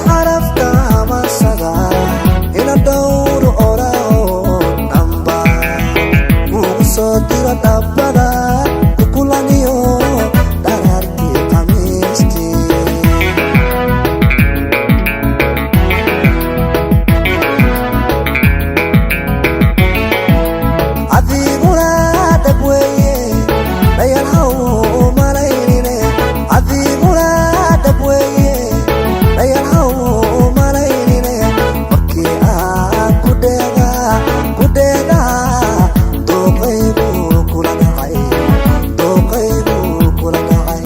Xarafka amasada ina dhowr orao dhamba kugu soo diro dhabbada ku kulaniyo dharaartii khamiistii. Adiguna dhab weeye, dhayal haw malaynine. Adiguna dhab weeye, dhayal haw malaynine. Markii aan ku dheegaa, ku dheegaa, dooqaygu kula dhacay, dooqaygu kula dhacay.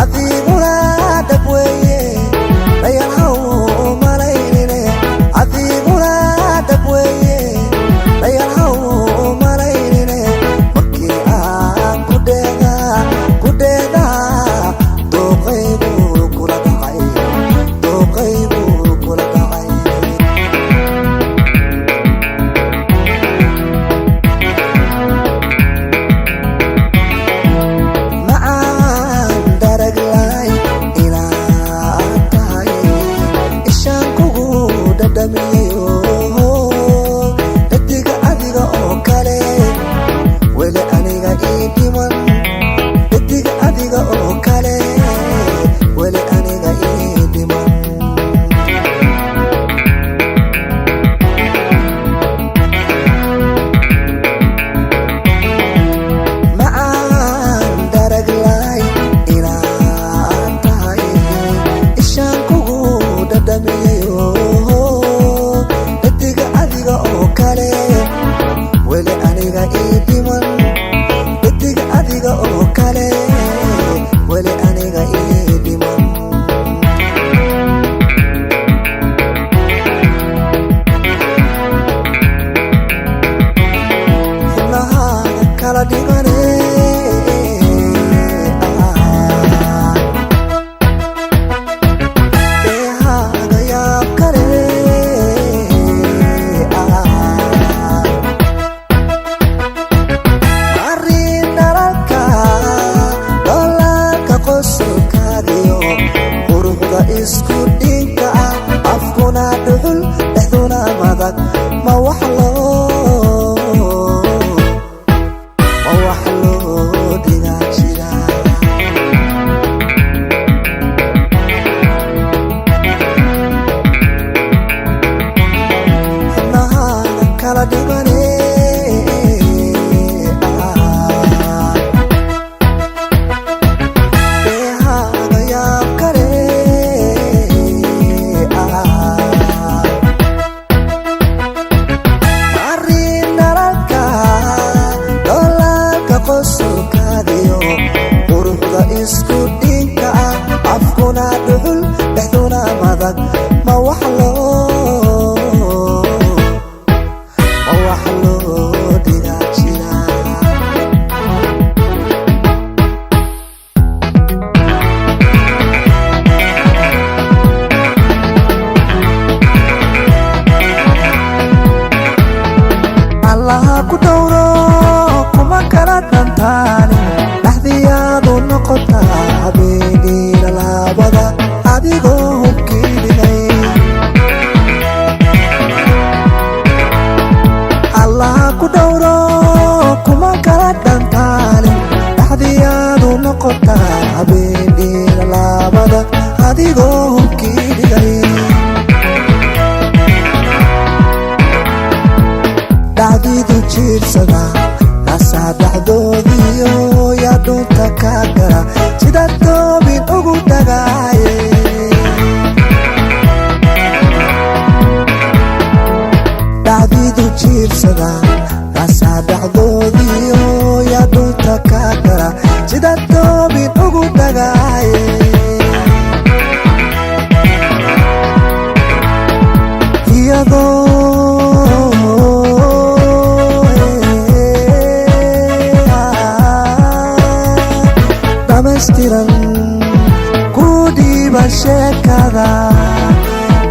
Adiguna dhab weeye, dhayal haw malaynine. Adiguna dhab weeye, dhayal haw malaynine. Markii aan ku dheegaa, ku dheegaa, dooqaygu kula dhacay, dooqaygu kula dhacay. Macaan daraglaay inaad tahay, ishaan kugu dhadhamiyo. Dhadiga adiga oo kale weli aniga ii dhiman. Dhadiga adiga oo kale weli aniga ii dhiman. Macaan daraglaay inaad tahay, ishaan kugu dhadhamiyo. Dhadiga adiga oo kale weli aniga ii dhiman. Dhadiga adiga oo kale weli aniga ii dhiman. Xubnahaaga kala dhigane, eehaaga yaab kale. Marin dhalalka dholaalka qosolkaagiyo quruxda isku dhinka ah, afkuna dhuxul, dhexduna madag. Ma wax loo, ma wax loo dhigaa jira? Xubnahaaga kala dhigane, eehaaga yaab kale. Marin dhalalka dholaalka qosolkaagiyo quruxda isku dhinka ah, afkuna dhuxul, dhexduna madag. Ma wax loo, ma wax loo dhigaa jira? Allaha ku dhowro, kuma kala dhantaani. Dhaxdiyaadu noqotaa habeenina laabada adigoo hubkii dhigay. Allaha ku dhowro, kuma kala dhantaani. Dhaxdiyaadu noqotaa habeenina laabada adigoo hubkii dhigay. Dhacdidu jiirsada naasaa dhexdoodiyo yaa dhunta ka gara sida doobin ugu dhagaaye. Dhacdidu jiirsada naasaa dhexdoodiyo yaa dhunta ka gara sida doobin ugu dhagaaye. Iyadoo dhamaystiran ku dhiiba sheekada,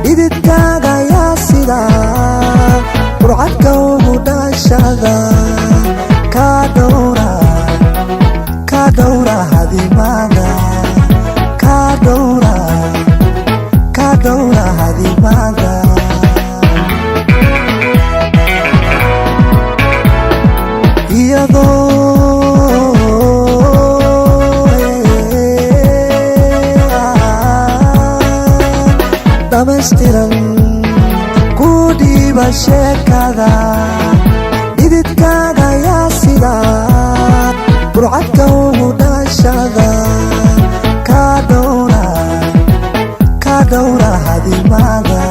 dhididkaaga yaa sida burcadka ugu dhashada kaa. Dhiba sheekada dhididkaaga yaa sida burcadka ugu dhashada, kaa dhowra, kaa dhowra hadimada.